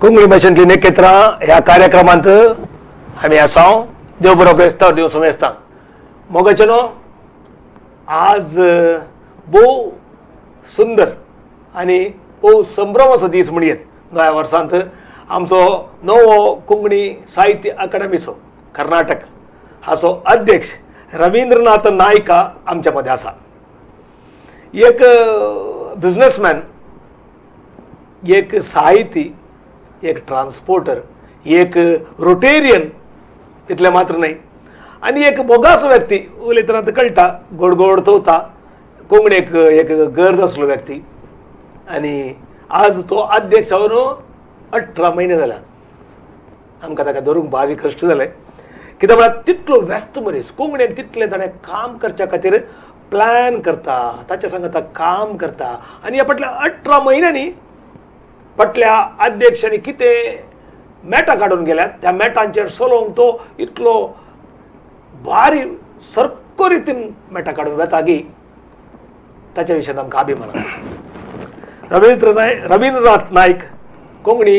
कोंकणी भाशेंतली नखेत्रां ह्या कार्यक्रमांत आमी आसा. देव बरो बेस्तांव, देव समेस्तां. मोगाचे न्हू, आज भोव सुंदर आनी भोव संभ्रमाचो दीस म्हणयेत. नव्या वर्सांत आमचो नवो कोंकणी साहित्य अकादमीचो कर्नाटक हाचो अध्यक्ष रवींद्रनाथ नायका आमच्या मदें आसा. एक बिजनेसमॅन, एक साहिती, एक ट्रान्सपोर्टर, एक रोटेरियन, तितलें मात्र न्हय आनी एक मोगासो व्यक्ती. उलयतना आतां कळटा, गोड गोड तोवता, कोंकणीक एक गरज आसलो व्यक्ती. आनी आज तो अध्यक्ष जावन 18 म्हयने जाल्यात. आमकां ताका धरूंक भारी कश्ट जाले, कित्याक म्हळ्यार तितलो व्यस्त मनीस कोंकणीन तितलें ताणें काम करच्या खातीर प्लॅन करता, ताच्या सांगता काम करता. आनी ह्या फाटल्या 18 म्हयन्यांनी फाटल्या अध्यक्षांनी कितें मेटां काडून गेल्यात, त्या मेटांचेर चलोवंक तो इतलो भारी सारको रितीन मेटां काडून वेता की ताच्या विशयान आमकां अभिमान आसा. रवींद्र नायक, रवींद्रनाथ नायक, कोंकणी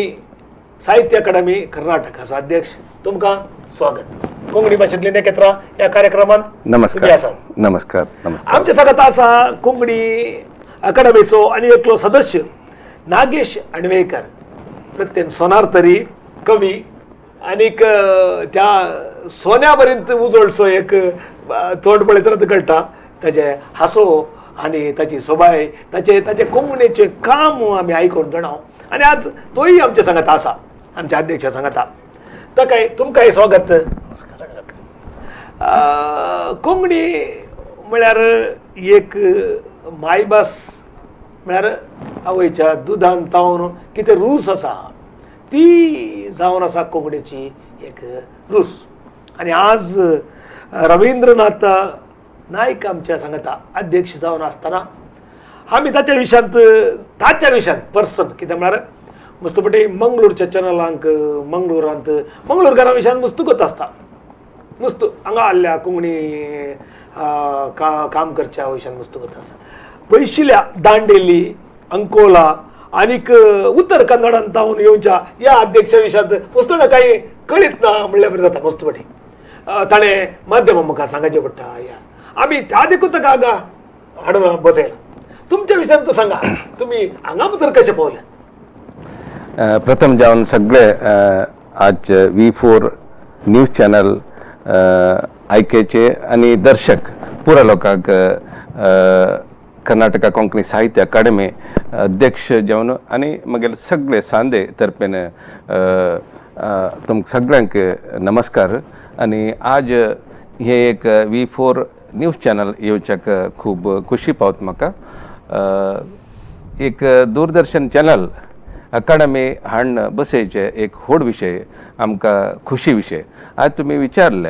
साहित्य अकादमी कर्नाटक हाचो अध्यक्ष, तुमकां स्वागत कोंकणी भाशेंतली नखेत्रां ह्या कार्यक्रमात. तुमी नमस्कार. आसात. नमस्कार, नमस्कार. आमच्या सांगात आसा कोंकणी अकादमीचो आनी एकलो सदस्य नागेश अणवेकर, प्रत्येक सोनार तरी कवी आनीक त्या सोन्या पर्यंत उजळचो एक तोंड पळयतना कळटा. ताजे हांसो आनी ताची सोबाय, ताचे ताचे कोंकणीचें काम आमी आयकून जाणा. आनी आज तोय आमच्या सांगात आसा, आमच्या अध्यक्षा सांगाता. ताकाय तुमकांय स्वागत. कोंकणी म्हळ्यार एक मायभास, म्हळ्यार आवयच्या दुदान तावन कितें रूच आसा ती जावन आसा कोंकणीची एक रूच. आनी आज रवींद्रनाथ नायक आमच्या सांगता अध्यक्ष जावन आसतना आमी ताच्या विशयांत, ताच्या विशयांत पर्सन, कितें म्हळ्यार मस्तपटी मंगळूरच्या चॅनलांक, मंगळूरांत मंगळूरकारां विशयान मस्त गोत आसता. मस्त हांगा आल्ल्या कोंकणी काम करच्या विशयान मस्त गोत आसता. पयशिल्या दांडेली, अंकोला आनीक उत्तर कन्नडांत तावन येवच्या ह्या अध्यक्षा विशयांत मस्त कांय कळीत ना म्हणल्यार बरें जाता. मस्तपटी ताणें माध्यमां मुखार सांगाचें पडटा. ह्या आमी त्या देखून ताका हांगा हाडून बसयला. तुमच्या विशयांत सांगा, तुमी हांगा भितर कशें पावले? प्रथम जावन सगळे आज व्ही फोर न्यूज चॅनल आयकेचे आनी दर्शक पुरा लोकांक कर्नाटका कोंकणी साहित्य अकादमी अध्यक्ष जावन आनी मागीर सगळे सांदे तर्फेन तुमकां सगळ्यांक नमस्कार. आनी आज हे एक व्ही फोर न्यूज चॅनल येवच्याक खूब खुशी पावत म्हाका. एक दूरदर्शन चॅनल अकाडमी हाडून बसयचे एक व्हड विशय, आमकां खुशी विशय. आज तुमी विचारले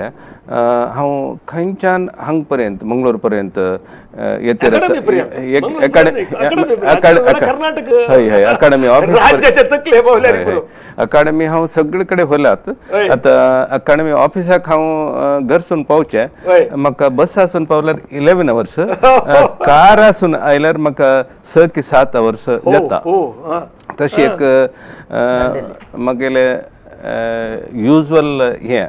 हांव खंयच्यान हांग पर्यंत, मंगळूर पर्यंत येते. अकादमी पर्यंत. एक मंगळूर पर्यंत, अकादमी पर्यंत. कर्नाटक हय हय, अकादमी ऑफिस. राज्याच्या तकले पावल्यार पुरो. अकादमी हांव सगळे कडेन व्हरल्यात. आतां अकादमी ऑफिसाक हांव घरसून पावचें, म्हाका बसासून पावल्यार 11 अवर्स, कारासून आयल्यार म्हाका 6 की 7 अवर्स जाता. तशी एक मागेले युजल हें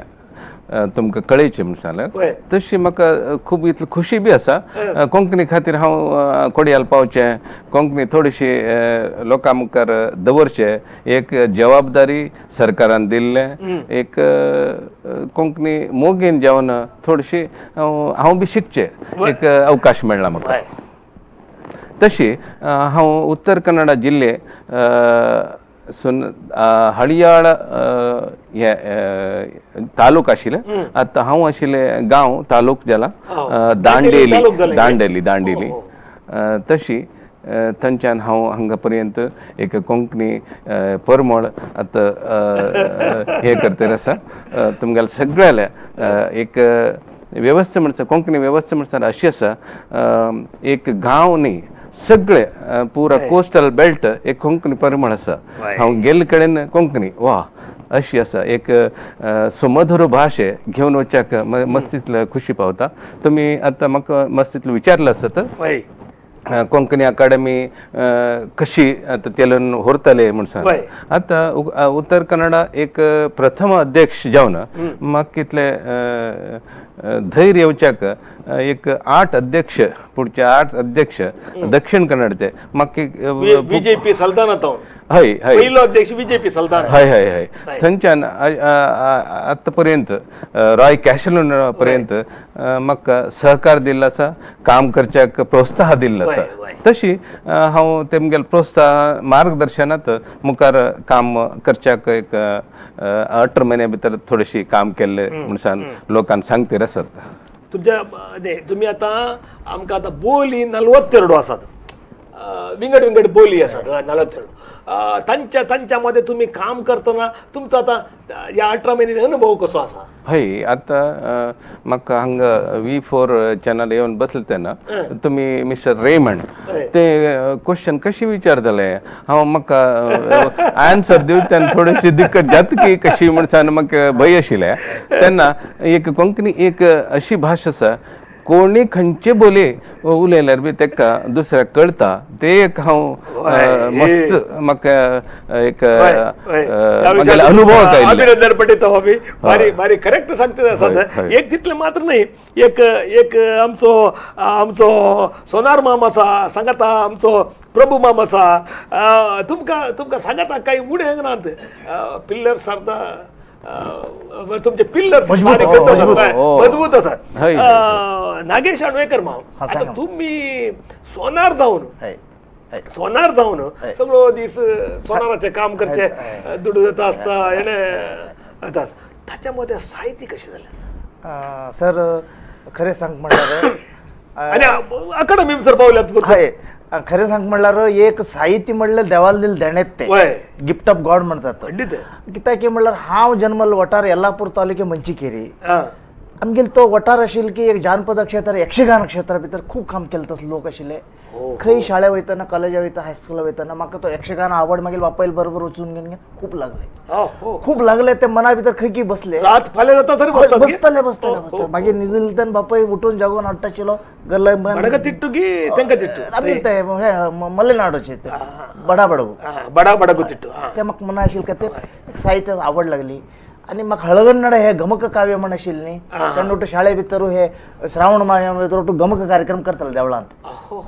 तुमकां कळयचें म्हण सांगल्यार, तशी म्हाका खूब इतली खुशी बी आसा. कोंकणी खातीर हांव कोडयाल पावचें, कोंकणी थोडीशी लोकां मुखार दवरचें, एक जबाबदारी सरकारान दिल्लें. एक कोंकणी मोगीन जावन थोडीशी हांव हांव बी शिकचें एक अवकाश मेळ्ळा म्हाका. तशी हांव उत्तर कन्नडा जिल्ले सून, हळियाळ हे तालूक आशिल्ले, आतां हांव आशिल्ले गांव तालूक जाला दांडेली. तालूक जालें. दांडेली, दांडेली. हो, हो. तशी थंयच्यान हांव हांगा पर्यंत एक कोंकणी परमळ आतां हें करतर आसा. तुमगेले सगळ्याले एक वेवस्था म्हणल्यार, कोंकणी वेवस्था म्हणल्यार अशी आसा, एक गांव न्ही, सगळे पुरा कोस्टल बेल्ट एक कोंकणी परमळ आसा. हांव गेल्ले कडेन कोंकणी वा अशी आसा. एक सुमधुर भाशे घेवन वचच्याक मस्तीतले खुशी पावता. तुमी आतां म्हाका मस्तीतले विचारलं आसत. कोंकणी अकादमी कशी आतां तेलून व्हरतले म्हूण सांग. आतां उत्तर कन्नडा एक प्रथम अध्यक्ष जावन म्हाका कितले धैर्य येवच्याक एक 8 अध्यक्ष, पुढचे 8 अध्यक्ष दक्षिण कन्नडचे म्हाका बीजेपी सल्ताना तो हय हय पहिलो अध्यक्ष बीजेपी सल्ताना हय हय हय थंयच्यान आतां पर्यंत रॉय कॅशलून पर्यंत म्हाका सहकार दिल्लो आसा, काम करच्याक प्रोत्साह दिल्लो आसा. तशी हांव तेमगेले प्रोत्साह मार्गदर्शनांत मुखार काम करच्याक एक 18 म्हयन्या भितर थोडेशी काम केल्ले म्हूण सांग लोकांक सांगतीर आसात. तुमच्या तुमी आतां आमकां आतां बोली 42 आसात, विंगड विंगड बोली आसात 42. तांच्या तांच्या मध्ये तुम्ही काम करतना तुमचो आतां ह्या 18 म्हयन्यांनी अनुभव कसो आसा? हय, आतां म्हाका हांगा V4 channel येवन बसले तेन्ना तुमी मिस्टर रेमंड ते क्वेश्चन कशी विचारतले, हांव म्हाका आन्सर दिवचे तेन्ना थोडीशी दिक्कत जाता की कशी म्हण सांग म्हाका भंय आशिल्लें. तेन्ना एक कोंकणी एक अशी भाशा आसा, कोणी खंयचे बोले उलयल्यार बी तेका दुसऱ्याक कळटा. ते एक हांव मस्त म्हाका एक अनुभव. अभिनंदन पटेल आमी बारी बारी करेक्ट सांगता आसात. एक तितलें मात्र न्हय, एक एक आमचो आमचो सोनार माम आसा, सांगाता आमचो प्रभू माम आसा, तुमकां तुमकां सांगाता कांय उणें नात. पिल्लर्स are the तुमचे पिल्लर्स मजबूत आसा. नागेश आणवेकर माम, आतां तुमी सोनार जावन सोनार जावन सगळो दीस सोनाराचें काम करचें, दुडू जाता आसता हेणें ताच्या मदें साहित्य कशें जालें? सर खरें सांग म्हणल्यार आनी अकादमी सर पावल्यात. हय, खरें सांग म्हणल्यार एक साहित्य म्हणल्यार देवाल दिल देणेत ते गिफ्ट ऑफ गॉड म्हणतात. कित्याक म्हणल्यार हांव जन्मल वठार येल्लापूर तालुके मंचिकेरी, आमगेलो तो वठार आशिल्लो की एक जानपद क्षेत्र यक्षगान क्षेत्रा भितर खूब काम केलें तसले लोक आशिल्ले. खंय शाळे वयतना, कॉलेजा वयतना, हायस्कुला वयतना म्हाका तो यक्षगान आवड मागीर बापायल बरोबर वचून घेवन खूब लागले, खूब लागले. ते मना भितर खंय की बसले, बसतले बसतले बसतले. मागीर निजलतान बापाय उठून जागोवन हाडटा आशिल्लो गल्ला ते मलेनाडूचे ते बडा बडगू बडा बडगू तिट्टू ते म्हाका मना आशिल्लें का ते साहित्याक आवड लागली. आनी म्हाका हळगन्नड हे गमक काव्य म्हण आशिल्लें न्ही, तेन्ना ಒಟ್ಟು शाळे भितर हे श्रावण माया भितर ಒಟ್ಟು गमक कार्यक्रम करताले देवळांत,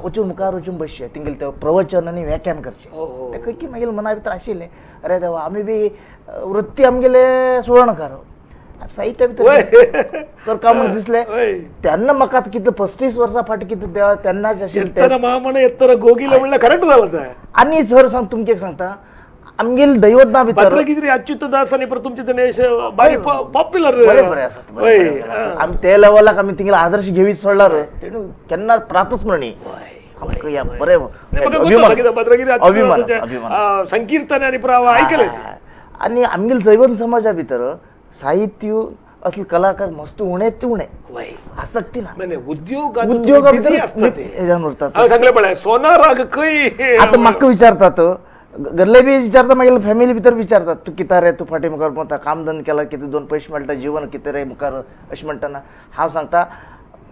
वचून मुखार वचून बसचे, तेंगेले ते प्रवचन आनी व्याख्यान करचे. ते खंय की मागीर मना भितर आशिल्लें, अरे देवा आमी बी वृत्ती आमगेले सुवर्णकार साहित्य भितर करका म्हूण दिसलें. तेन्ना म्हाका आतां कितले 35 वर्सां फाटीं कितें देवा तेन्नाच आशिल्लें. करेक्ट जालां. आनी सर सांग तुमकां एक सांगता, आमगेले दैवत ना भितर भद्रगिरी अच्युत दास आनी परत तुमचे गणेश बारी पॉप्युलर बरे बरे आसात. आमी ते लेवलाक आमी तेंगेले आदर्श घेवीत सोडल्यार तेणें केन्ना प्रातस्मरणीय आमकां बरें अभिमान अभिमान संकीर्तन आनी आयकलें. आनी आमगेले दैवत समाजा भितर साहित्य असले कलाकार मस्त उणे ते उणे आसक्ती ना, उद्योग उद्योगा भितर हेज्यान उरतात. सांगलें पळय सोनाराग खंय आतां म्हाका विचारतात, घरले बी विचारता, मागीर फॅमिली भितर विचारतात, तूं कितें रे, तूं फाटीं मुखार पळोवता काम धंदो केला कितें, 2 पयशे मेळटा, जीवन कितें रे मुखार अशें म्हणटना हांव सांगता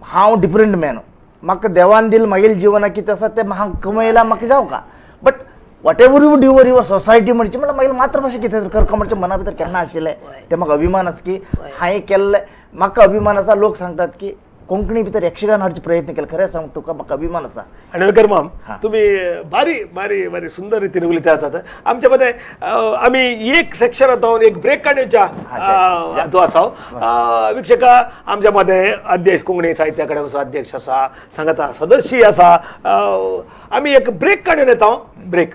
हांव डिफरंट मॅन, म्हाका देवान दिल मागीर जिवनाक कितें आसा तें म्हाका कमयलां म्हाका जावं का, but whatever you do your society म्हणचे म्हणल्यार मागीर मातृभाशा कितें करका म्हणचे मना भितर केन्ना आशिल्लें तें म्हाका अभिमान आसा की हांवें केल्लें, म्हाका अभिमान आसा. लोक सांगतात की कोंकणी भितर यक्षगान हाडचे प्रयत्न केले, खरें सांग तुका म्हाका अभिमान आसा. आणवेकर माम तुम्ही बारी बारी बारी सुंदर रितीन उलयता आसात. आमच्या मध्ये आमी एक सेक्शन जावन एक ब्रेक काडूच्या तो आसा. वीक्षका आमच्या मध्ये अध्यक्ष कोंकणी साहित्य अकादमीचो अध्यक्ष आसा, सांगाता सदस्य आसा. आमी एक ब्रेक काडून येता. ब्रेक.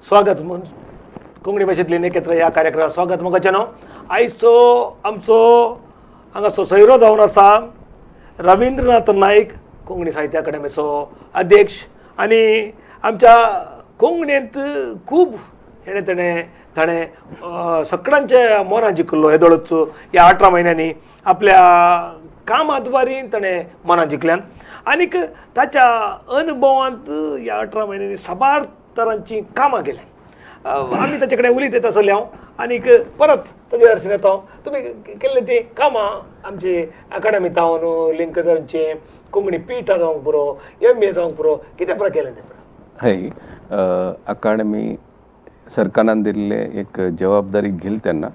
स्वागत म्हूण कोंकणी भाशेंतली नेकेत्र ह्या कार्यक्रमात स्वागत मोगाचें न्हू. आयचो आमचो हांगासो सोयरो जावन आसा रविंद्रनाथ नायक, कोंकणी साहित्य अकादमीचो अध्यक्ष आनी आमच्या कोंकणींत खूब हेणें तेणें ताणें सगळ्यांच्या मनां जिखलो हेदोळच ह्या 18 म्हयन्यांनी आपल्या कामाद्वारी ताणें मनां जिखल्यान आनीक ताच्या अनुभवांत ह्या 18 म्हयन्यांनी साबार तरांची कामां केल्यात. आमी ताचे कडेन उलयत येता आसले हांव आनीक परत ताजे दर्शन येता. तुमी केल्ले ती कामां आमची अकाडमी तावन लिंक जावचे, कोंकणी पीठ जावंक पुरो, एम ए जावंक पुरो, कितें पुरो केलें तें? हय, अकाडमी सरकारान दिल्ले एक जबाबदारी घेल तेन्ना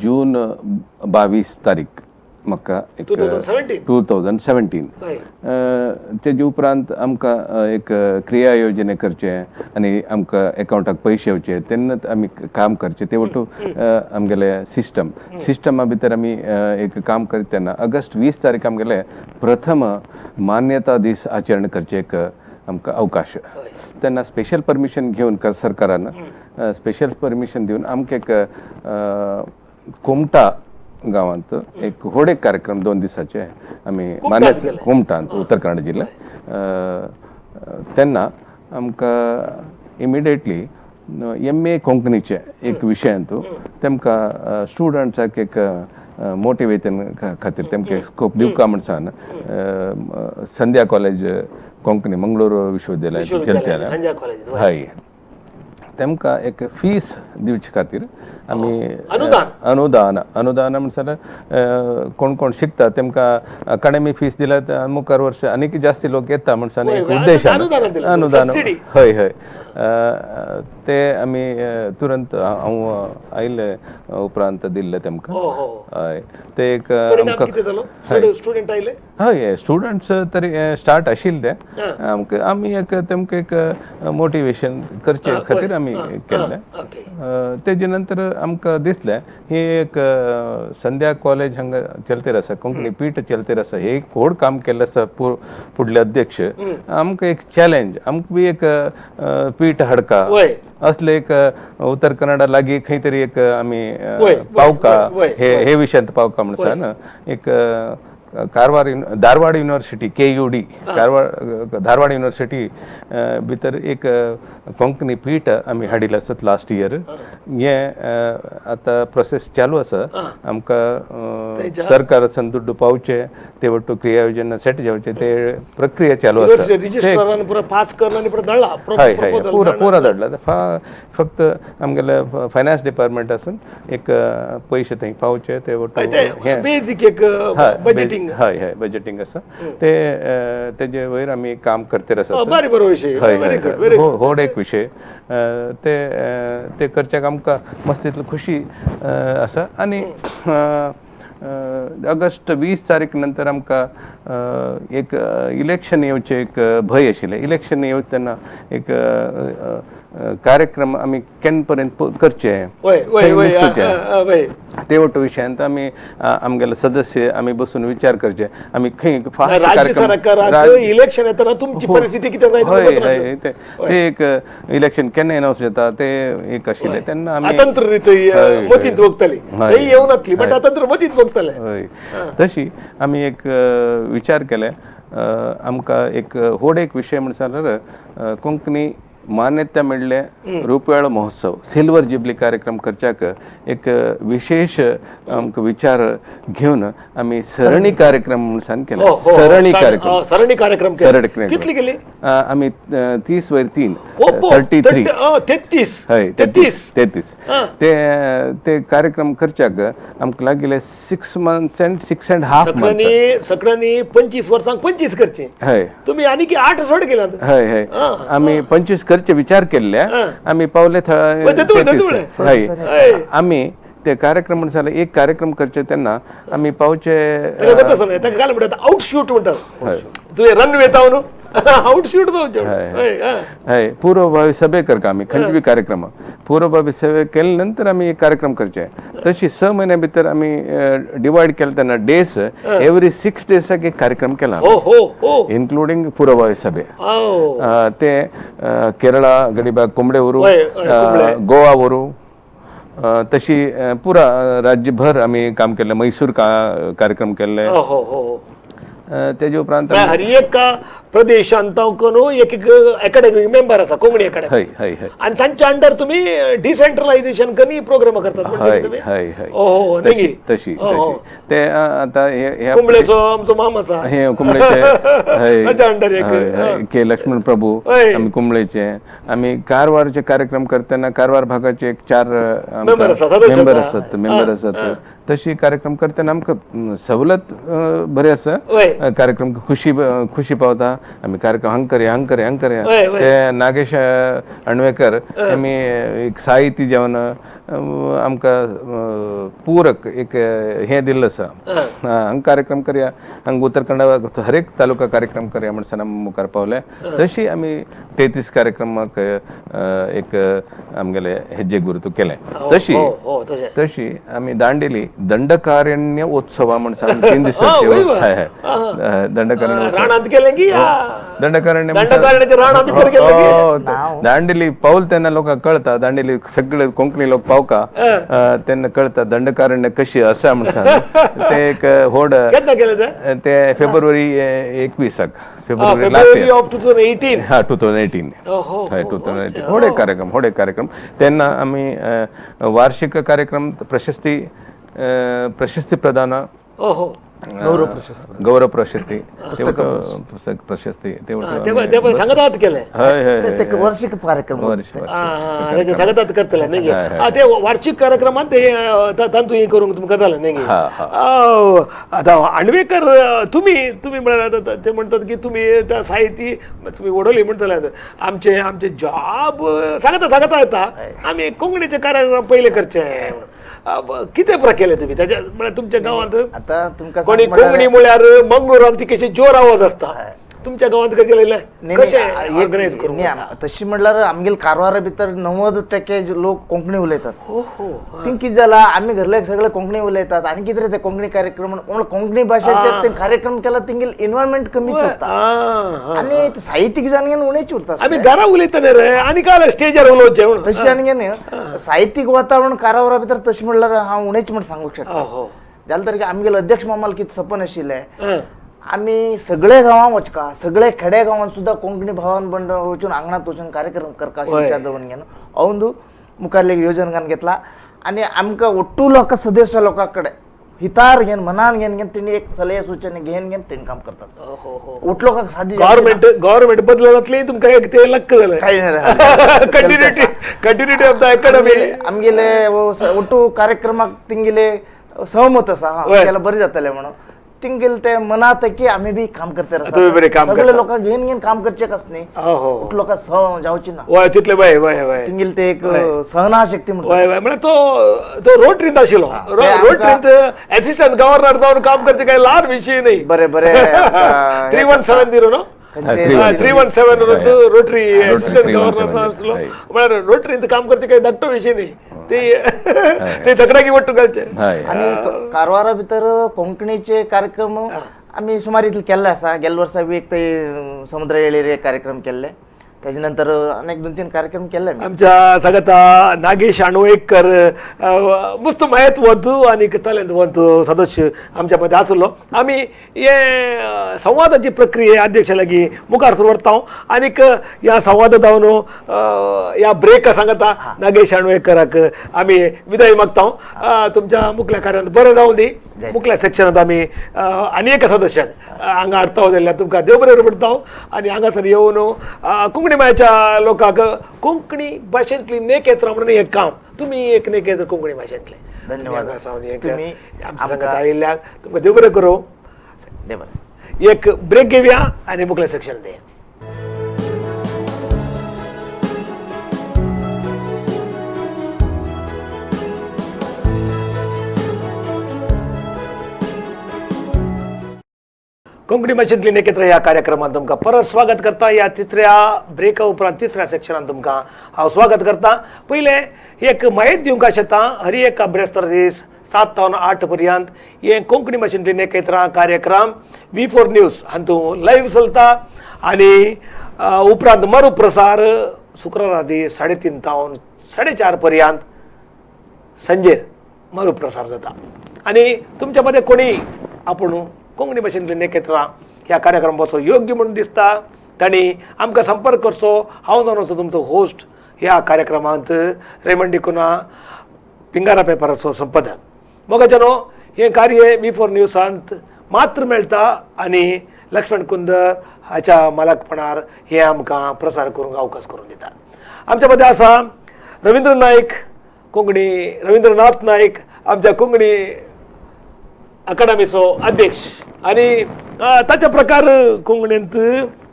जून 22 तारीख म्हाका एक 2017 तेजे उपरांत आमकां एक क्रिया योजने करचें आनी आमकां एकावंटाक पयशे येवचे तेन्ना आमी काम करचें. ते वटू आमगेले सिस्टमा भितर आमी एक काम करता तेन्ना ऑगस्ट 20 तारीख आमगेले प्रथम मान्यता दीस आचरण करचें एक आमकां अवकाश. तेन्ना स्पेशल परमिशन घेवन सरकारान स्पेशल परमिशन दिवन आमकां एक कुमटा गांवांत एक व्हड एक कार्यक्रम 2 दिसाचे आमी मान्य कुमटांत उत्तर कन्नड जिल्ल्यात. तेन्ना आमकां इमिडिएटली एम ए कोंकणीचे एक विशयांत तेमकां स्टुडंट्साक एक मोटिवेशन खातीर तेमकां स्कोप दिवका म्हणसान संध्या कॉलेज कोंकणी मंगळूर विश्वविद्यालय हय तेमकां एक फीस दिवचे खातीर आमी अनुदान अनुदान म्हणल्यार कोण कोण शिकता तेमकां अकाडेमी फीस दिल्यार मुखार वर्स आनीक जास्ती लोक येता म्हणसान एक उद्देश अनुदान. हय हय, ते आमी तुरंत हांव आयले उपरांत दिल्ले तेमकां. हय, ते एक आमकां स्टुडंट आयले. हय, स्टुडंट्स तरी स्टार्ट आशिल्ले ते आमकां आमी एक तेमकां एक मोटिवेशन करचे खातीर आमी केल्लें. तेजे नंतर आमकां दिसलें ही एक संध्या कॉलेज हांगा चलतेर आसा, कोंकणी पीठ चलतेर आसा, हे एक व्हड काम केल्लें आसा फुडले अध्यक्ष. आमकां एक चॅलेंज, आमकां बी एक पीठ हाडका असले एक उत्तर कन्नडा लागीं खंय तरी एक आमी पावका हे हे विशयांत पावका म्हणसान एक Karwar Dharwad university KUD Karwar Dharwad university भितर एक कोंकणी पीठ आमी हाडिल्लें आसत लास्ट इयर. हें आतां प्रोसेस चालू आसा. आमकां सरकारासान दुड्डू पावचे ते वट्टू क्रिया योजना सेट जावचे ते प्रक्रिया चालू आसा. हय हय, पुरा पुरा धाडला. फक्त आमगेले फायनान्स डिपार्टमेंट आसून एक पयशे थंय पावचे ते वट्टू बजेटिंग. हय हय, बजेटिंग आसा ते तेजे वयर आमी काम करते आसा. हय हय, व्हड एक विशय ते ते करच्याक आमकां मस्त इतली खुशी आसा. आनी ऑगस्ट 20 तारीख नंतर आमकां एक इलेक्शन येवचें एक भंय आशिल्लें. इलेक्शन येवचें तेन्ना एक कार्यक्रम आमी केन्ना पर्यंत करचे ते वट्टू विशयांत आमी आमगेले सदस्य आमी बसून विचार करचे आमी खंय फास्ट कार्यक्रम इलेक्शन येतना तुमची परिस्थिती कितें. हय हय, ते एक इलेक्शन केन्ना एनावन्स जाता ते एक आशिल्लें तेन्ना आमी हय तशी आमी एक विचार केले. आमकां एक व्हड एक विशय म्हणल्यार कोंकणी मान्यता मेळ्ळे रुपयाळ महोत्सव सिल्वर जुबली कार्यक्रम करच्याक एक विशेष आमकां विचार घेवन आमी सरणी कार्यक्रम म्हणून केला. सरणी कार्यक्रम, सरणी कार्यक्रम कितली केली आमी 30 वयर 3 33 33. हय 33 ते ते कार्यक्रम करच्याक आमकां लागिल्ले 6 months and 6.5 months. सगळ्यांनी 25 वर्सांक 25 करचे. हय, तुमी आनी आठ सोड केला. हय हय, आमी 25 करचे विचार केल्ले आमी पावले. हय, आमी ते कार्यक्रम म्हणसाले एक कार्यक्रम करचे तेन्ना आमी पावचे आउटशूट म्हणटात तुवें रनवे न्हू आउटशूट जावचें. हय, पूर्वभावी सभे करता आमी खंयचे बी कार्यक्रम पूर्वभावी सभे केले नंतर आमी एक कार्यक्रम करचे. तशी 6 म्हयन्या भितर आमी डिवायड केले तेन्ना डेज एवरी 6 डेजाक एक कार्यक्रम केला इन्क्लुडींग पूर्वभावी सभे. ते केरळा गडीबाग कुंबडे व्हरू, गोवा व्हरू, तशी पुरा राज्यभर आमी काम केल्लें. मैसूर कार्यक्रम केल्ले. तेजे उपरांत हर एक प्रदेशांत एक एक अकॅडमिक मेंबर आसा कोंकणी अकॅडमी आनी तांच्या अंडर तुमी डिसेंट्रलायझेशन कनी प्रोग्राम करतात म्हणटा तुमी. हय हय हो तशी तशी ते आतां कुंबळेचो आमचो माम आसा हे कुंबळेचे ताच्या अंडर एक के लक्ष्मण प्रभू आमी कुंबळेचे आमी कारवारचे कार्यक्रम करतना कारवार भागाचे एक 4 मेंबर आसात मेंबर आसात तशी कार्यक्रम करतना आमकां सवलत बरी आसा कार्यक्रम खुशी खुशी पावता आमी कार्यक्रम हांग करया हांग करया हांग करया ते नागेश अणवेकर आमी एक साहित्य जेवण आमकां पूरक एक हें दिल्लें आसा हांग कार्यक्रम करया हांग उत्तर कन्नडा हरेक तालुका कार्यक्रम करया म्हणून आमी मुखार पावले तशी आमी 33 कार्यक्रमाक एक आमगेले हेज्जे गुरुत्व केलें. तशी तशी आमी दांडेली दंडकारण्य उत्सव म्हणून 3 दिसांचे दंडकारण्य दंडकारण्य दांडेली पावल तेन्ना लोकांक कळटा दांडेली सगळे कोंकणी लोक पावका तेन्ना कळटा दंडकारण्य कशी आसा म्हणून ते एक होड ते फेब्रुवारी 21 फेब्रुवारी 2018 हा 2018 हय 2018 होडे कार्यक्रम होडे कार्यक्रम तेन्ना आमी वार्षिक कार्यक्रम प्रशस्ती प्रशस्ती प्रदान गौरव प्रशस्ती गौरव प्रशस्ती पुस्तक प्रशस्ती सांगतात केले हय हय वार्षिक कार्यक्रम सांगतात करतले न्ही ते वार्षिक कार्यक्रमात ते तांतू हें करूंक तुमकां जालें न्ही. आतां आणवेकर तुमी तुमी म्हळ्यार ते म्हणटात की तुमी त्या साहित्य तुमी वडवली म्हणटले आमचे आमचे जॉब सांगता सांगता येता आमी कोंकणीचे कार्यक्रम पयले करचे कितें केले तुमी ताच्या म्हळ्यार तुमच्या गांवांत आतां तुमकां कोणी कोंकणी म्हळ्यार मंगळुरांत ती कशी जोर आवाज आसता तुमच्या गांवांत कशें कशें ऑर्गनायज करूंक तशी म्हणल्यार आमगेले कारवारा भितर 90% लोक कोंकणी उलयतात. हो हो थिंग कितें जाला आमी घरले सगळे कोंकणी उलयतात आनी कितें रे ते कोंकणी कार्यक्रम कोंकणी भाशेचे ते कार्यक्रम केला तिंगेल एनवायरमेंट कमीच उरता आनी साहित्यीक जाण उणेच उरता. आमी घरा उलयतना रे आनी काय स्टेजार उलोवचें म्हणून तशें आनी साहित्यीक वातावरण कारवारा भितर तशें म्हणल्यार हांव उणेच म्हण सांगूंक शकता. जालें तर आमगेले अध्यक्ष मामाल कितें सपन आशिल्लें आमी सगळे गांवां वचका सगळे खेडे गांवांत सुद्दां कोंकणी भावान बंड वचून आंगणांत वचून कार्यक्रम करका विचार दवरून घेवन अंदू मुखार एक योजन घालून घेतला आनी आमकां ಒಟ್ಟು लोकां सदस्य लोकां कडेन हितार घेवन मनान घेवन घेवन तेणी एक सल्ले सुचने घेवन घेवन तेणी काम करतात. ಒಟ್ಟು लोकांक सादी गव्हर्मेंट गव्हर्मेंट बदल जातली तुमकां एक ते लक्क जालें कांय ना continuity continuity of the academy आमगेले ಒಟ್ಟು कार्यक्रमाक तिंगेले सहमत आसा केल्यार बरें जातलें म्हणून तिंगेल ते मनात की आमी बी काम करते सगळे लोकांक घेवन घेवन काम करचे कस न्ही लोकांक सह जावची ना वय तितले वय वय वय तिंगेल ते एक सहना शक्ती म्हणटा वय वय म्हळ्यार तो तो रोटरींत आशिल्लो रोटरींत एसिस्टंट गव्हर्नर जावन काम करचे काय ल्हान विशय न्ही. बरें बरें 3170 न्हू 317 रोटरी एसिस्टंट गव्हर्नर आसलो म्हळ्यार रोटरींत काम करचे काही धाकटो विशय न्ही ते ते सगळ्यांकी वट्टू घालचे. आनी कारवारा भितर कोंकणीचे कार्यक्रम आमी सुमार इतले केल्ले आसा. गेल्या वर्सा बी एक ते समुद्र येळेर एक कार्यक्रम केल्ले त्याच्या नंतर अनेक 2-3 कार्यक्रम केले. आमच्या सांगता नागेश आणवेकर मस्त म्हत्वाचो आनी तलेंतवंत सदस्य आमच्या मदें आसलो. आमी हे संवादाची प्रक्रिया अध्यक्ष लागीं मुखार व्हरता आनीक ह्या संवादा जावन ह्या ब्रेका सांगता नागेश आणवेकराक आमी विदाय मागता. तुमच्या मुखल्या कार्यांत बरें जावं दी. मुखल्या सेक्शनांत आमी आनी एका सदस्याक हांगा हाडता जाल्यार तुमकां देव बरें म्हणटा आनी हांगासर येवन कोंकणी मायच्या लोकांक कोंकणी भाशेंतली नेकेत्रां म्हणून एक काम तुमी एक नेकेत्र कोंकणी भाशेंतले. धन्यवाद तुमी आमच्या संगात आयिल्ल्याक तुमकां देव बरें करूं. देव बरें. एक ब्रेक घेवया आनी मुखल्या सेक्शन दे. कोंकणी भाशेंतली नेकेत्र ह्या कार्यक्रमांत तुमकां परत स्वागत करता. ह्या तिसऱ्या ब्रेका उपरांत तिसऱ्या सेक्शनान तुमकां हांव स्वागत करता. पयलें एक म्हायती दिवंक आशेता हर एक ब्रेस्तार दीस 7 ते 8 पर्यंत हे कोंकणी भाशेंतली नेकेत्रां कार्यक्रम V4 news हातूंत लायव्ह चलता आनी उपरांत मरुप्रसार शुक्रारा दीस 3:30 ते 4:30 पर्यंत संजेर मरुप्रसार जाता. आनी तुमच्या मदें कोणी आपूण कोंकणी भाशेंतली नेकेत्रां ह्या कार्यक्रमाचो योग्य म्हणून दिसता तांणी आमकां संपर्क करचो. हांव जावन आसा तुमचो होस्ट ह्या कार्यक्रमांत, रेमंड डिकुन्हा, पिंगारा पेपराचो संपादक. मोगाच्यानो, हें कार्य V4 न्यूजांत मात्र मेळटा आनी लक्ष्मण कुंदर हाच्या मालकपणार हे आमकां प्रसार करूंक अवकाश करून दिता. आमच्या मदें आसा रविंद्र नायक, कोंकणी रविंद्रनाथ नायक, आमच्या कोंकणी अकादमीचो अध्यक्ष आनी ताच्या प्रकार कोंकणींत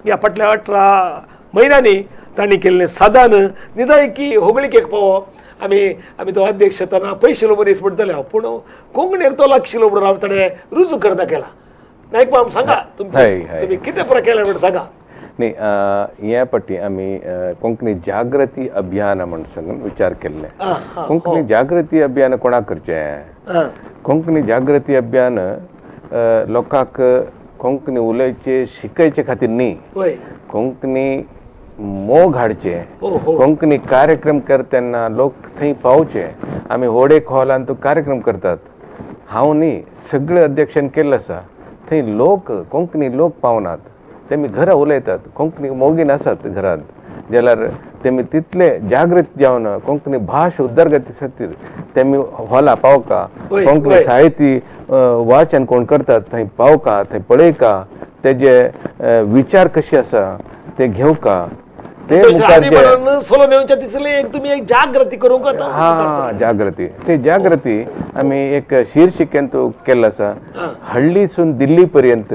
ह्या फाटल्या 18 म्हयन्यांनी तांणी केल्लें सादान निजायकी होगळिकेक पावो. आमी आमी तो अध्यक्ष आसतना पयशिलो मनीस म्हणटले हांव, पूण कोंकणीक तो लागशिलो म्हणून हांव ताणें रुजू करता केला. नायक बाब सांगा, तुमचें तुमी कितें फरक केलें म्हणून सांगा. न्ही, ह्या पट्टी आमी कोंकणी जागृती अभियान म्हण सांगून विचार केल्ले. कोंकणी जागृती अभियान कोणाक करचें? कोंकणी जागृती अभियान लोकांक कोंकणी उलोवचे शिकयचे खातीर न्ही, कोंकणी मोग हाडचे, कोंकणी कार्यक्रम करता तेन्ना लोक थंय पावचे. आमी व्हड एक हॉलान तो कार्यक्रम करतात, हांव न्ही सगळे अध्यक्षान केल्लें आसा, थंय लोक कोंकणी लोक पावनात, तेमी घरा उलयतात, कोंकणी मोगीन आसात घरांत, जाल्यार तेमी तितले जागृत जावन कोंकणी भाश उदरगती खातीर तेमी हॉला पावका, कोंकणी साहित्य वाचन कोण करतात थंय पावका, थंय पळयका, तेजे विचार कशे आसा ते घेवका, ते जागृती करूंक. हा, जागृती, ते जागृती आमी एक शीर्षिकेन तो केल्लो आसा, हळ्ळीसून दिल्ली पर्यंत,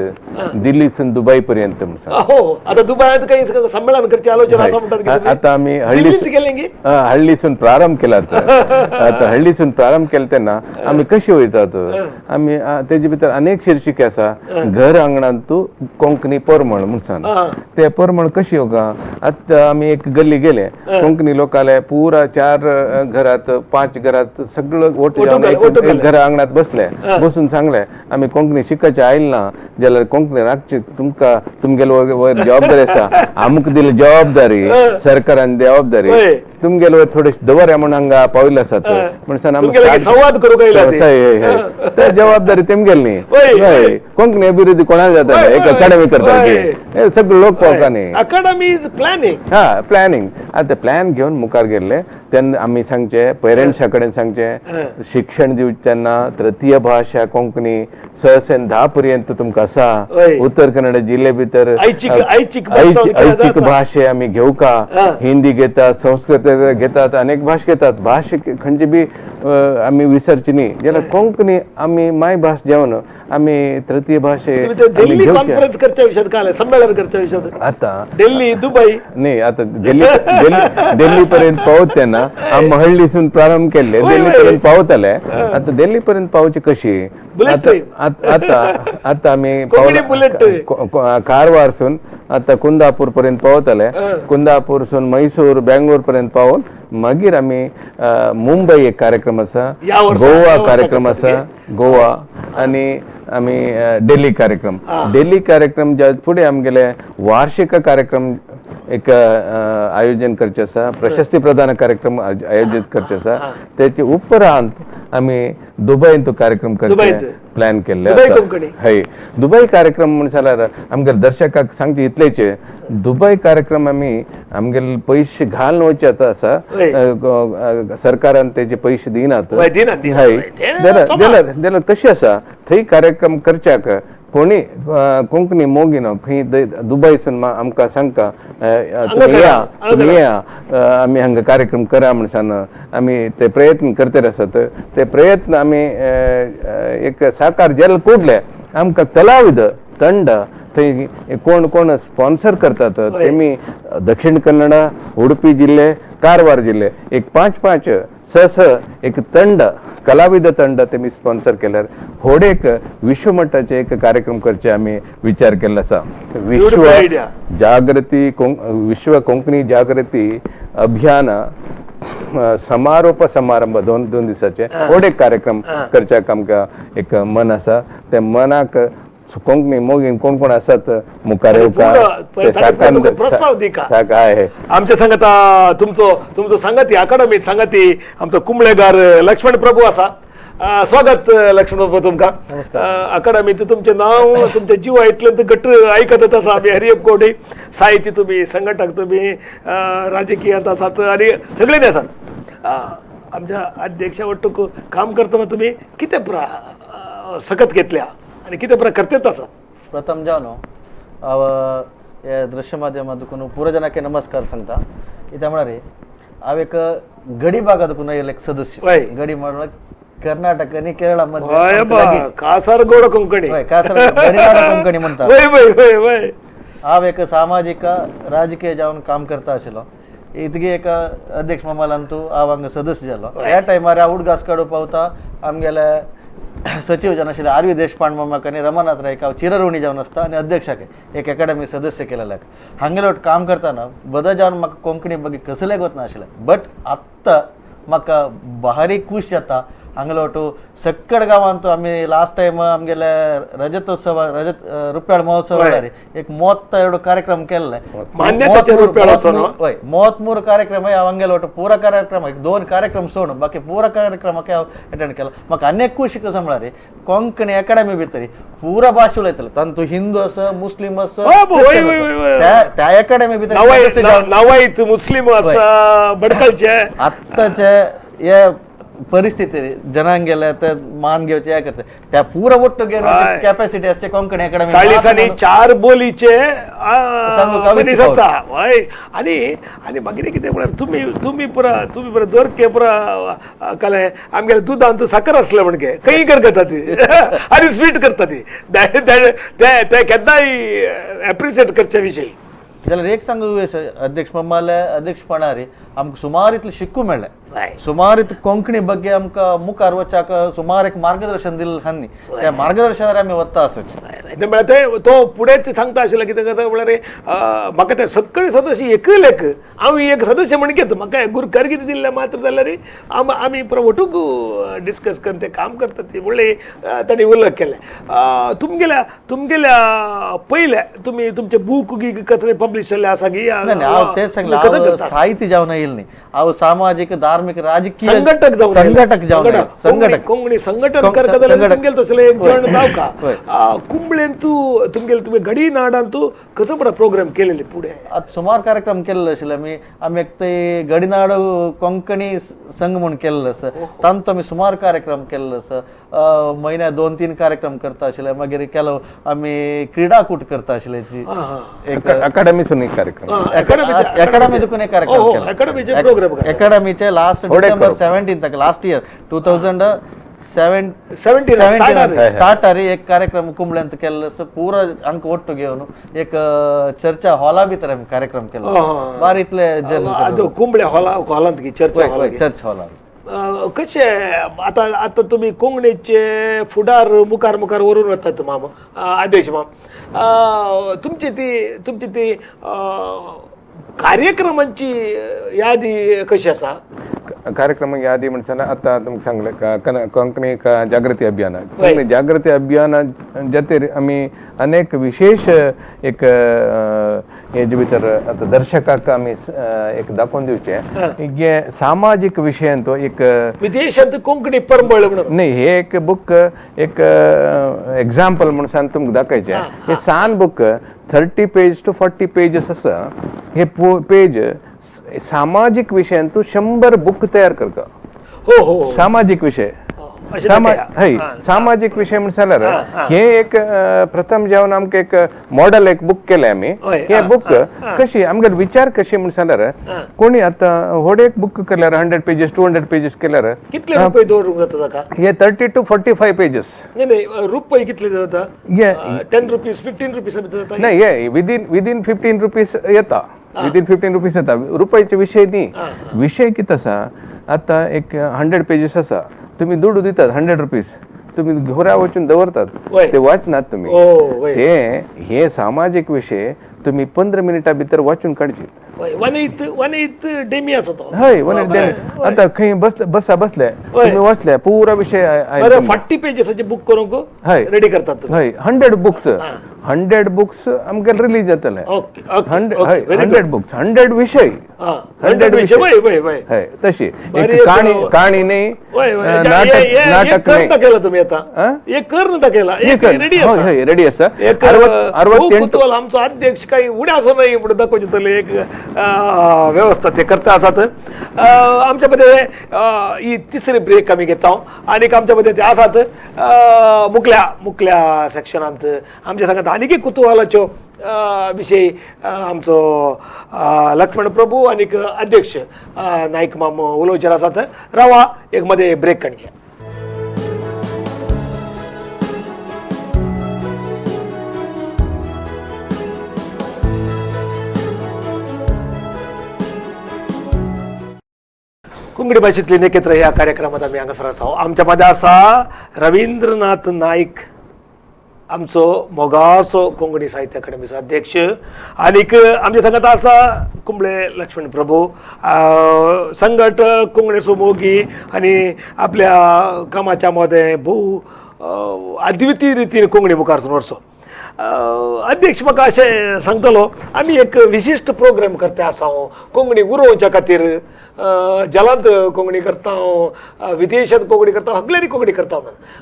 दिल्लीसून दुबई पर्यंत. आता दुबयात काही संमेलन करची आलोचना आसा म्हणटात. आता आमी हळ्ळीसून प्रारंभ केला. आता हळ्ळीसून प्रारंभ केले तेन्ना आमी कशी वयतात, आमी तेजे भितर अनेक शीर्षिके आसा. घर आंगणांत तूं कोंकणी परमळ म्हण सांग, ते परमळ कशी येवका. आतां आमी एक गल्ली गेले, कोंकणी लोकाले पुरा 4 घरात 5 घरात सगळं ओट जावन घरा आंगणात बसले, बसून सांगले आमी कोंकणी शिकायचे आयल ना जाल्यार कोंकणी राखची तुमकां तुमगेले वयर जबाबदारी आसा, आमकां दिली जबाबदारी, सरकारान जबाबदारी, तुमगेले वयर थोडेशे दवरया म्हूण हांगा पाविल्ले आसात म्हण आमी संवाद करूंक आयला, जबाबदारी तुमगेली न्ही. कोंकणी अभिवृद्धी कोणाक जाता, एक अकाडमी करता, सगळे लोक पावका न्ही. अकाडमी is planning, हा प्लॅनिंग. आतां प्लॅन घेवन मुखार गेल्ले तेन्ना आमी सांगचे पेरंट्सा कडेन सांगचे, शिक्षण दिवचे तेन्ना तृतीय भाशा कोंकणी 6 से 10 पर्यंत तुमकां आसा, उत्तर कन्नड जिल्ले भितर ऐच्छिक भाशे आमी घेवका, हिंदी घेतात, संस्कृत घेतात, अनेक भाश घेतात, भाश खंयची बी आमी विसरची न्ही, जाल्यार कोंकणी आमी मायभास जेवन आमी तृतीय भाशे दिल्ली कॉन्फरन्स करच्या विशयात काय संमेलन करच्या विशयात आता दिल्ली दुबई न्ही, आता दिल्ली दिल्ली पर्यंत पावत तेन्ना आमी हळ्ळीसून प्रारंभ केल्ले, दिल्ली पर्यंत पावतले. आता दिल्ली पर्यंत पावची कशी, आता आता आमी कारवारसून आता कुंदापूर पर्यंत पावतले, कुंदापूरसून मैसूर बेंगलोर पर्यंत पावून मागीर आमी मुंबय एक कार्यक्रम आसा, गोवा कार्यक्रम आसा, गोवा आनी आमी दिल्ली कार्यक्रम. दिल्ली कार्यक्रम ज्या फुडें आमगेले वार्षिक कार्यक्रम एक आयोजन करचे आसा, प्रशस्ती प्रदान कार्यक्रम आयोजीत करचे आसा. तेचे उपरांत आमी दुबयंत तो कार्यक्रम करचे प्लॅन केल्ले. हय, दुबय कार्यक्रम म्हण जाल्यार आमगेले दर्शकाक सांगचे इतलेचे, दुबय कार्यक्रम आमी आमगेले पयशे घालून वयचे आतां आसा, सरकारान तेजे पयशे दिनात. हय, जाल्यार कशें आसा थंय कार्यक्रम करच्याक कोणी कोंकणी मोगिनो खंय दुबयसून आमकां सांगता तुमी या, तुमी या, आमी हांगा कार्यक्रम करा म्हण सांग आमी ते प्रयत्न करतले आसात. ते प्रयत्न आमी एक साकार जेल कोडले आमकां कलाविद तंड थंय कोण कोण स्पॉन्सर करतात तेमी दक्षिण कन्नडा, उडुपी जिल्ले, कारवार जिल्ले एक 5 5 6 6 एक तंड कलाविद तंड तेमी स्पॉन्सर केल्यार होड एक विश्वमट्टाचे एक कार्यक्रम करचे आमी विचार केल्लो आसा. विश्व जागृती विश्व कोंकणी जागृती अभियान समारोप समारंभ 2 दिसाचे होड एक कार्यक्रम करच्याक आमकां एक मन आसा. ते मनाक कोंकणी मोगीन कोण कोण आसात मुखार येवका प्रस्ताव दिका. आमच्या सांगता तुमचो तुमचो सांगाती अकादमी सांगाती आमचो कुंबळेगार लक्ष्मण प्रभू आसा. स्वागत लक्ष्मण बाबा तुमकां अकादमीत. तुमचें नांव तुमच्या जिवा इतलें घट्ट आयकत आसा आमी. हरियप कोटी साहित्य तुमी, संघटक तुमी, राजकीयांत आसात आनी सगळ्यांनी आसात. आमच्या अध्यक्षा वट्टूक काम करतना तुमी कितें पुरा सकत घेतल्या आनी कितें पुरा करतेच आसात? प्रथम जावन हांव हे दृश्य माध्यमांतून पुरो जनाके नमस्कार सांगता. कित्याक म्हळ्यार हांव एक गडी भागांतून आयिल्लो एक सदस्य. गडी म्हळ्यार कर्नाटक आनी केरळा मध्ये कासरगोड कोंकणी, कासरगोड कोंकणी म्हणटा. हांव एक सामाजीक राजकीय जावन काम करता आशिल्लो. इतके एक अध्यक्ष मामालान तूं हांव हांगा सदस्य जालो. ह्या टायमार हांव उडगास काडूं पावता. आमगेले सचिव जावन आशिल्ले आर वी देशपांड मामाक आनी रमानाथ रायक हांव चिरऋणी जावन आसता आनी अध्यक्षाक एक एकाडमी सदस्य केलेल्याक. हांगेले काम करतना बदल जावन म्हाका कोंकणी ಬಗ್ಗೆ कसलें गोत नाशिल्लें, बट आत्तां म्हाका भारी खूश जाता. हांगेलो ಒಟ್ಟು ಸಕ್ಕಡ गांवांत आमी लास्ट टायम आमगेले रजतोत्सव, रजत रुप्याळ महोत्सव एक 32 कार्यक्रम केल्ले. हय, 33 कार्यक्रम हांव हांगेलो ಒಟ್ಟು ಪೂರ ಕಾರ್ಯಕ್ರಮ, 2 कार्यक्रम सोडून बाकी पूरा कार्यक्रमाक हांव अटेंड केला. म्हाका अनेक खुशी कसं म्हळ्यार कोंकणी अकाडमी भितर पुरा भाशे उलयतले, तांतू हिंदू आसा, मुस्लीम आसा, त्या अकाडमी भितर नवाईत मुस्लीम आसा, बडकलचे. आत्ताचे हे परिस्थिती जनांगेले ते मान घेवचे हे करते त्या पुरा ಒಟ್ಟು कॅपॅसिटी असते कोंकणी अकादमी. चाळीसांनी 4 बोलीचे आनी आनी मागीर कितें म्हळ्यार तुमी तुमी पुरा तुमी पुरा दोरके पुरा कले आमगेले दुदांत साकर आसले म्हणके खंय करता ती आनी स्वीट करता ती ते केन्नाय एप्रिशिएट करचे विशय. जाल्यार एक सांगू अध्यक्ष मामाले अध्यक्षपणार आमकां सुमार इतलें शिकूं मेळ्ळें, सुमार इतलें कोंकणी ಬಗ್ಗೆ आमकां मुखार वचाक सुमार एक मार्गदर्शन दिलें हांणी. त्या मार्गदर्शनार आमी वता आसच. म्हळ्यार ते तो फुडेंच सांगता आशिल्लें कितें कसं म्हळ्यार म्हाका ते सगळे सदस्य एकल एक हांव एक सदस्य म्हण घेता म्हाका गुरकारगिरी दिल्लें मात्र जाल्यार आमी वटूक डिस्कस करून ते काम करतात ती म्हणलें तांणी उल्लेख केलें. तुमगेल्या तुमगेल्या पयले तुमी तुमचे बूक गी कसले पब्लिश जाल्ले आसा की? हांव तेच सांगलें, साहित्य जावन येयलें न्ही, हांव सामाजीक धार्मीक राजकीय संघटक जावन, संघटक जावन, संघटक कोंकणी संघटन करता जाल्यार तुमगेले तसले एक जण जावका. कुंबळेंतू तुमगेले तुमी गडी नाडांतू कसो बरो प्रोग्राम केलेले पुढे? आतां सुमार कार्यक्रम केल्ले आशिल्ले आमी. आमी एक ते गडीनाड कोंकणी संघ म्हूण केल्लो आसा, तांचो आमी सुमार कार्यक्रम केल्लो आसा. म्हयन्या 2-3 कार्यक्रम करता आशिल्ले. मागीर केलो आमी क्रिडाकूट करता आशिल्ले. अकादमीसून एक कार्यक्रम, अकादमी देखून एक कार्यक्रम केला. अकादमीचे लास्ट डिसेंबर 17 लास्ट इयर 2017 स्टार्ट एक कार्यक्रम कुंबळ्यांत केल्लो आसा. पुरा अंक ಒಟ್ಟು घेवन एक चर्चा हॉला भितर आमी कार्यक्रम केलो. बारी इतले जन कुंबळे हॉला हॉलांत चर्चा चर्च हॉलांत. कशें आतां आतां तुमी कोंकणीचे फुडार मुखार मुखार व्हरून वतात माम आदेश माम, तुमची ती तुमची ती कार्यक्रमांची यादी कशी आसा? कार्यक्रम यादी म्हणसान आतां तुमकां सांगलें कोंकणी जागृती अभियान, कोंकणी जागृती अभियाना जातीर आमी अनेक विशेष एक हेजे भितर आतां दर्शकाक आमी एक दाखोवन दिवचें हे सामाजीक विशयांत एक विदेशांत कोंकणी परमळ म्हणून न्ही, हे एक बूक एक एग्जाम्पल म्हणून सांग तुमकां दाखयचें. हे सान बूक 30 पेज टू 40 पेजीस आसा. हे पेज सामाजीक विशयांत 100 बूक तयार करता. हो हो, सामाजीक विशय, हय, सामाजीक विशय म्हण जाल्यार हे एक प्रथम जेवन आमकां एक मॉडल एक बूक केलें आमी. हे बूक कशी आमगेले विचार कशी म्हण जाल्यार कोणी आतां व्हड एक बूक केल्यार 100 पेजीस 200 पेजीस केल्यार कितले रुपये दवरूंक जाता ताका? हे 30 टू 45 पेजीस. न्ही न्ही, रुपये कितले जाता? 10 रुपीज 15 रुपीज जाता? नाही, हे विदीन 15 रुपीज येता. विदीन 15 रुपीज येता. रुपयाचे विशय न्ही, विशय कितें आसा आतां एक 100 पेजीस आसा, तुम्ही दुडू दितात 100 रुपीज, तुम्ही घरा वचून दवरतात, ते वाचनात तुम्ही. ते हे सामाजीक विशय तुम्ही 15 मिनिटां भितर वाचून काडचे. 1/8 डेमी आसा तो. हय, 1/8 डेमी. आतां खंय बसा बसले तुमी वाचले पुरा विशय. 40 पेजेसाचे बूक करूंक रेडी करतात. हय, 100 बुक्स, 100 बुक्स आमगे रिलीज जातले. 100 बुक्स, 100 विशय, 100 विशय. हय, तशी एक काणी, काणी न्ही, नाटक न्ही. केला तुमी आतां एक कर दाखयला, रेडी आसा. हय, रेडी आसा. कुतूहल आमचो अध्यक्ष काही उड्या असो न्हय म्हणून दाखोवचे एक वेवस्था ते करता आसात. आमच्या मध्ये ही तिसरी ब्रेक आमी घेता आनीक आमच्या मध्ये ते आसात मुकल्या मुकल्या सेक्शनांत आमच्या सांगात आनीक कुतूहलाच्यो विशय आमचो लक्ष्मण प्रभू आनीक अध्यक्ष नायक माम उलोवचेर आसात. रावा एक मध्ये ब्रेक काडया. कोंकणी भाशेंतली नेकेत्र ह्या कार्यक्रमात आमी हांगासर आसा. आमच्या मदें आसा रवींद्रनाथ नायक, आमचो मोगासो कोंकणी साहित्य अकादमीचो अध्यक्ष, आनीक आमच्या सांगात आसा कुंबळे लक्ष्मण प्रभू, संगट कोंकणीचो मोगी आनी आपल्या कामाच्या मदें भोव अद्वितीय रितीन कोंकणी मुखार व्हरचो. अध्यक्ष म्हाका अशें सांगतलो, आमी एक विशिश्ट प्रोग्राम करता आसा कोंकणी उरोवच्या खातीर. जलांत कोंकणी करता, विदेशांत कोंकणी करता, सगळ्यांनी कोंकणी करता.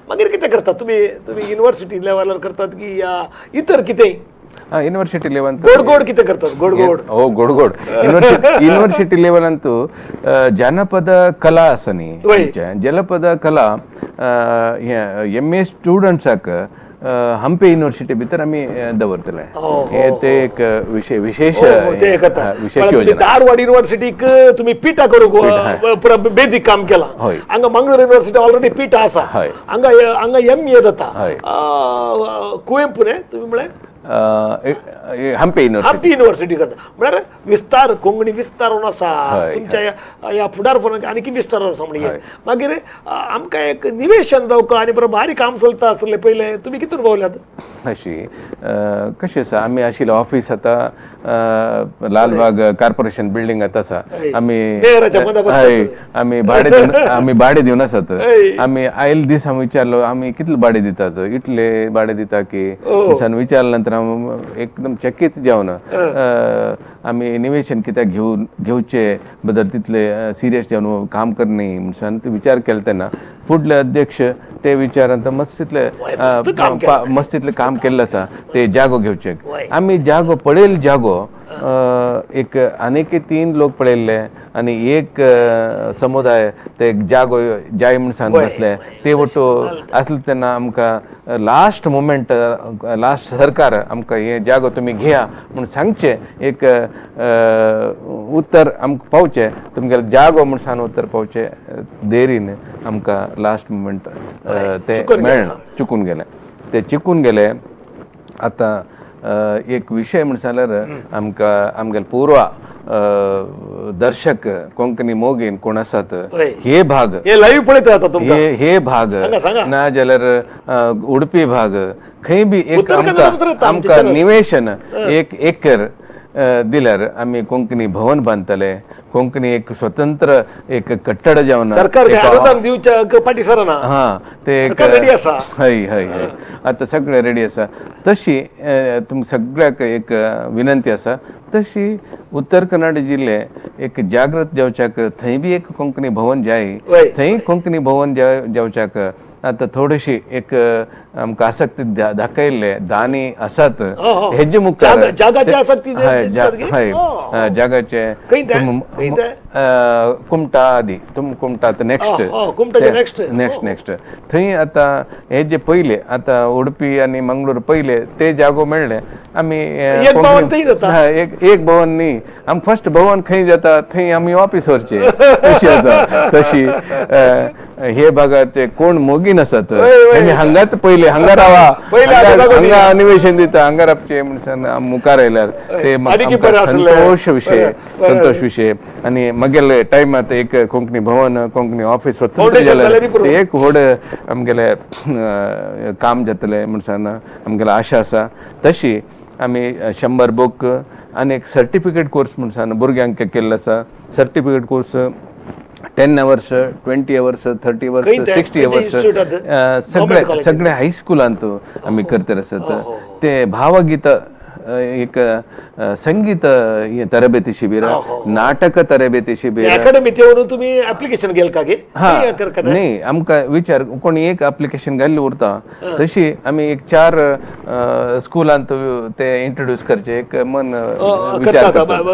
मागीर कितें करता तुमी? तुमी युनिवर्सिटी लेवलार करतात की या इतर कितें? युनिवर्सिटी लेवल गोड गोड कितें करतात? गोड गोड, हो, गोड गोड. युनिवर्सिटी लेवलांतू जानपद कला आसा न्ही, जनपद कला एम ए स्टुडंट्साक हम्पी युनिवर्सिटी भितर आमी दवरतले. हे ते एक विशेष विशेष योजना. धारवाड युनिवर्सिटीक तुमी पिठा करूंक पुरा बेजीक काम केलां. हांगा मंगळूर युनिवर्सिटी ऑलरेडी पिठा आसा, हांगा हांगा एम ए जाता. कुवेंपू न्ही तुमी म्हळें? हम्पी युनिवर्सिटी, हम्पी युनिवर्सिटी करता. म्हळ्यार विस्तार कोंकणी विस्तार आसा तुमच्या ह्या फुडारपणाक आनीक विस्तार आसा. म्हणजे मागीर आमकां एक निवेशन जावंक आनी बरें बारीक काम चलता आसलें पयलें. तुमी कितून पावल्यात? अशी कशें आसा, आमी आशिल्लें ऑफीस आतां लालबाग कॉर्पोरेशन बिल्डींग आतां आसा. आमी आमी भाडें दिवन, आमी भाडें दिवन आसात. आमी आयल दीस आमी विचारलो, आमी कितले भाडें दितात, इतले भाडें दिता की दिसान विचारल्या नंतर एकदम चकीत जावन आमी निवेशन कित्याक घेवचे बदल तितले सिरियस जावन काम करनी म्हणून विचार केलो तेन्ना फुडले अध्यक्ष ते विचारांत मस्त तितले मस्त तितलें काम केल्लें आसा ते जागो घेवचे. आमी जागो पळयल, जागो एक आनीक 3 लोक पळयल्ले आनी एक समुदाय ते जागो जाय म्हूण सांग बसले. ते वटू आसले तेन्ना आमकां लास्ट मुमेंट, लास्ट सरकार आमकां हे जागो तुमी घेया म्हूण सांगचें एक उत्तर आमकां पावचें, तुमगेले जागो म्हूण सांग उत्तर पावचें देरीन आमकां लास्ट मुमेंट ते मेळना, चुकून गेलें. ते चुकून गेले. आतां एक विशय म्हण जाल्यार आमकां आमगेले पूर्व दर्शक कोंकणी मोगीन कोण आसात हे भाग हे लाईव्ह पळयता हे भाग ना जाल्यार उडपी भाग खंय बी एक आमकां निवेशन एक एकर दिल्यार आमी कोंकणी भवन बांदतले, कोंकणी एक स्वतंत्र एक कट्टड जावन सरकार दिवच्या फाटी सरना. हा ते रेडी आसा. हय हय हय आतां सगळें रेडी आसा. तशी तुमकां सगळ्याक एक विनंती आसा, तशी उत्तर कन्नड जिल्ले एक जागृत जावच्याक थंय बी एक कोंकणी भवन जाय, थंय कोंकणी भवन जावच्याक आतां थोडीशी एक आमकां आसक्ती दाखयल्ले दानी आसात हेजे मुखार हय जागाचे कुमटा आदी तुम कुमटा आतां नेक्स्ट नेक्स्ट नेक्स्ट थंय आतां हे जे पयले आतां उडपी आनी मंगळूर पयले ते जागो मेळ्ळे आमी एक भवन न्ही, आमी फर्स्ट भवन खंय जाता थंय आमी ऑफिस व्हरचे तशी आतां. तशी हे भागाचे कोण मोगी नासत आमी हांगाच पयले हांगा रावा, हांगा निवेशन दिता, हांगा रावचे म्हणून मुखार आयल्यार ते संतोश विशय, संतोश विशय. आनी मागेले टायमात एक कोंकणी भवन, कोंकणी ऑफिस स्वतंत्र जाल्यार एक व्हड आमगेले काम जातलें म्हणून आमगेले आशा आसा. तशी आमी 100 बूक आनी एक सर्टिफिकेट कोर्स म्हूण सांग भुरग्यांक केल्लो आसा. Certificate course 10 hours, 20 hours, 30 hours, 60 hours सगळे सगळे हायस्कुलांत आमी करतले आसात. ते भावगीत एक संगीत तरबेती शिबीर, नाटक तरबेती शिबीर. अकॅडमी तुम्ही ऍप्लिकेशन गेल का? हा नाही, आमकां विचार कोणी एक ऍप्लिकेशन घाल्ली उरता तशी आमी एक 4 स्कुलांत ते इंट्रोड्यूस करचे एक मन विचार.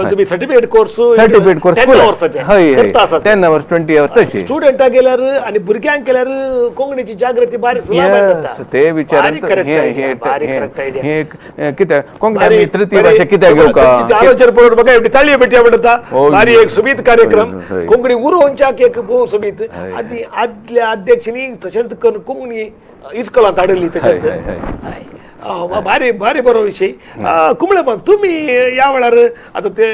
तुम्ही सर्टिफिकेट कोर्स, सर्टिफिकेट कोर्स हय 10 आवर्स 20 आवर्स तशी स्टुडंटा गेल्यार आणि भुरग्यांक केल्यार कोंकणीची जागृती बारीक. ते विचार कित्याक कोंकणी आमी तृतीय भाशा कित्याक घेवका आलोचन पळोवन बघा एवढी ताळी भेटया म्हणटा. बारी एक सुबीत कार्यक्रम कोंकणी उरोवच्याक एक भोव सुबीत. आदी आदल्या अध्यक्षांनी तशेंच करून कोंकणी इस्कोलांत हाडली तशेंच भारी भारी बरो विशय. कुंबळे बाब तुमी ह्या वेळार आतां ते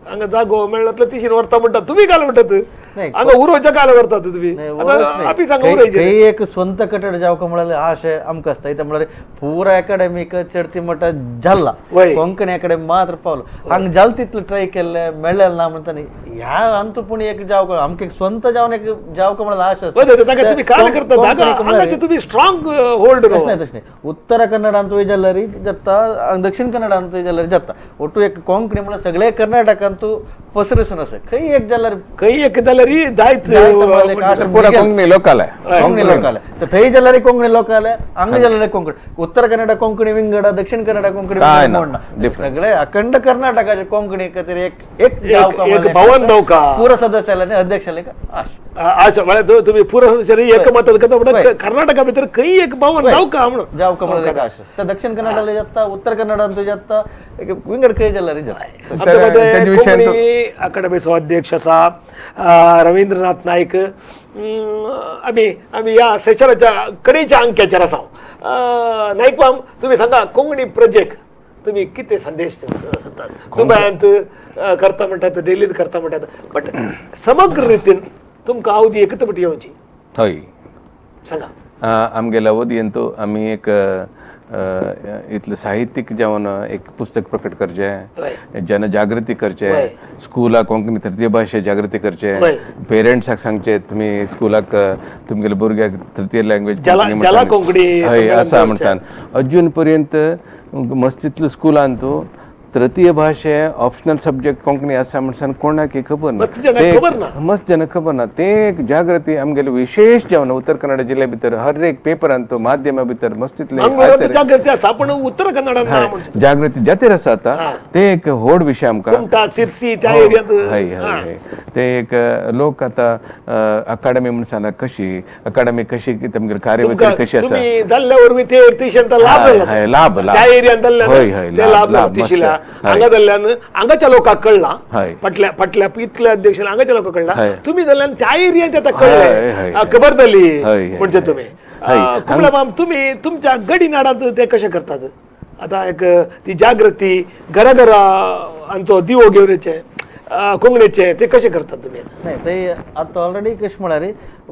हांगा जागो मेळ्ळा तिशीन व्हरता म्हणटा, तुमी घाल म्हणटात हांगा उरोवच्या काल व्हरतात तुमी. आमी सांगा उरोवचें एक स्वंत कटड जावका म्हळ्यार आशे आमकां आसता. इत्याक म्हळ्यार पुरा अकॅडमीक चडती म्हणटा जाल्ला कोंकणी अकॅडमी मात्र पावलो हांगा जाल तितलें ट्राय केल्लें मेळ्ळें ना म्हणटा न्ही. ह्या अंतू पूण एक जावका आमकां एक स्वंत जावन एक जावका म्हळ्यार आशा आसता. तुमी काम करता तुमी स्ट्रॉंग होल्ड. तशें न्हय, तशें न्हय. उत्तर कन्नडांतूय जाल्यार जाता, दक्षिण कन्नडांतूय जाल्यार जाता. ಒಟ್ಟು एक कोंकणी म्हळ्यार सगळे कर्नाटकांतू पसरसून आसा. खंय एक जाल्यार खंय एक जाल्यार जायत कोंकणी लोक आले, कोंकणी लोक आले तर थंय जाल्यार कोंकणी लोक आले, हांगा जाल्यार कोंकणी. उत्तर कन्नडा कोंकणी विंगड, दक्षिण कन्नडा कोंकणी विंगड, सगळे अखंड कर्नाटकाचे कोंकणी खातीर एक एक भवन दवका पुरा सदस्य आले अध्यक्ष आले. आशा म्हळ्यार तुमी पुरा सदस्य एकमत करता कर्नाटका भितर खंय एक भवन जावका म्हणून जावका म्हळ्यार एक आशा. तर दक्षिण कन्नडाले जाता, उत्तर कन्नडांतूय जाता, विंगड खंय जाल्यार जाता. कोंकणी अकादमीचो अध्यक्ष आसा रवींद्रनाथ नायक. आमी आमी ह्या सेशनाच्या कडेच्या अंक्याचेर आसा. नायक बाब तुमी सांगा कोंकणी प्रजेक तुमी कितें संदेश दिवंक दुबयांत करता म्हणटात, डेलीत करता म्हणटात, बट समग्र रितीन तुमकां अवधी एकच पटी येवची. हय सांगा. आमगेल्या अवधींत आमी एक इतलें साहित्यीक जावन एक पुस्तक प्रकट करचें, जनजागृती करचें, स्कुलाक कोंकणी तृतीय भाशे जागृती करचें, पेरंट्साक सांगचें तुमी स्कुलाक तुमगेले भुरग्याक तृतीय लँग्वेज कोंकणी हय आसा म्हणसान. अजून पर्यंत मस्तीतलो स्कुलांत तृतीय भाशे ऑप्शनल सब्जेक्ट कोंकणी आसा म्हणसान कोणाक खबर ना, मस्त जाणांक खबर ना. ते एक जागृती आमगेले विशेष जावन उत्तर कन्नड जिल्ल्या भितर हर एक पेपरांत माध्यमा भितर मस्तीतले जागृती आसा, पण उत्तर कन्नडान जागृती जातीर आसा आतां. ते एक व्हड विशय आमकां. हय हय ते एक लोक आतां अकाडमी म्हूण सांगला कशी अकाडमी कशी तुमगेली कार्यवैखरी कशी आसा लाभ हय हय लाभ लाभ हांगा जाल्ल्यान हांगाच्या लोकांक कळ्ळां, फाटल्या फाटल्या इतल्या अध्यक्ष हांगाच्या लोकांक कळ्ळां, तुमी जाल्ल्यान त्या एरियांत आतां कळ्ळें, खबर जाली म्हणजे तुमी. कुंबळे बाब तुमी तुमच्या गडीनाडांत ते कशें करतात आतां? एक ती जागृती घरा घरा आमचो दिवो घेवन येचे कोंकणीचे ते कशें करतात तुमी? नाही ते आतां ऑलरेडी कशें म्हळ्यार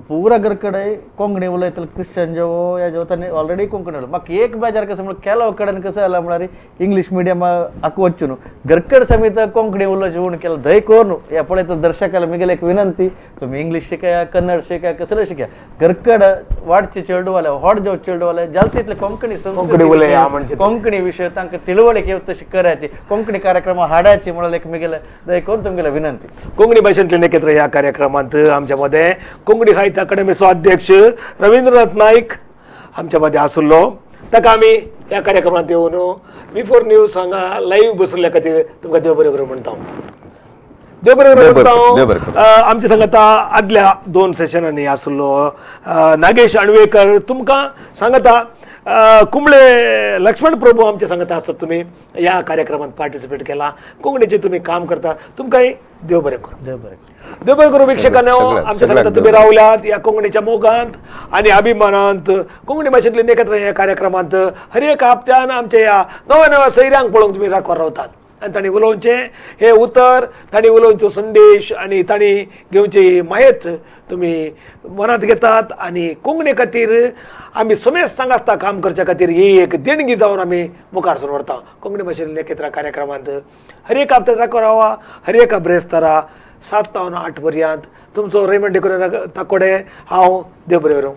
पुरा घर कडेन कोंकणी उलयतले क्रिश्चन जेवो या जेवो तांणी ऑलरेडी कोंकणी उलय. म्हाका एक बेजार कसो म्हळ्यार केलो कडेन कसो जाला म्हळ्यार इंग्लीश मिडियमाक वचून न्हू घरकड समेत कोंकणी उलोवचें उण केलें धंय कोर न्हू. ह्या पळयता दर्शकाला मिगेले एक विनंती, तुमी इंग्लीश शिकया, कन्नड शिकया, कसलें शिकया, घरकड वाडचे चेडवाले व्हड जेव चेडवाले जाल तितले कोंकणी संस्कृती कोंकणी विशय तांकां तिळवळीक येवं तशी करायची, कोंकणी कार्यक्रम हाडायची म्हळ्यार एक मिगेले दय कोरून तुमगेले विनंती. कोंकणी भाशेंतले नेकेत्र ह्या कार्यक्रमांत आमच्या मदें कोंकणी साहित्य अकादमीचो अध्यक्ष रवींद्रनाथ नायक आमच्या मदें आसलो. ताका आमी ह्या कार्यक्रमांत येवन V4 news हांगा लायव्ह बसल्या खातीर तुमकां देव बरें करूं म्हणटा. देव बरें करूं म्हणटा. आमच्या सांगाता आदल्या 2 सेशनांनी आसलो नागेश अणवेकर, तुमकां सांगाता कुंबळे लक्ष्मण प्रभू आमच्या सांगाता आसत. तुमी ह्या कार्यक्रमांत पार्टिसिपेट केला, कोंकणीचें तुमी काम करता, तुमकांय देव बरें करूं. देव बरें करूं. देव बरें करूं वीक्षकांनो. आमच्या सांगाता तुमी रावल्यात ह्या कोंकणीच्या मोगांत आनी अभिमानांत कोंकणी भाशेंतले एकत्र ह्या कार्यक्रमांत हर एक हप्त्यान आमच्या ह्या नव्या नव्या सैऱ्यांक पळोवंक तुमी राखोर रावतात. आनी तांणी उलोवचें हें उतर, तांणी उलोवचो संदेश आनी तांणी घेवची मायत तुमी मनांत घेतात आनी कोंकणी खातीर आमी समेस्त सांगासता काम करच्या खातीर ही एक देणगी जावन आमी मुखार सरून व्हरता. कोंकणी भाशेन एकत्र कार्यक्रमांत हर एक हप्त्या रावा, हर एका ब्रेस्तारा 7 to 8 पर्यंत. तुमचो रेमंड डिकुन्हा ताकोडे, हांव, देव बरें करूं.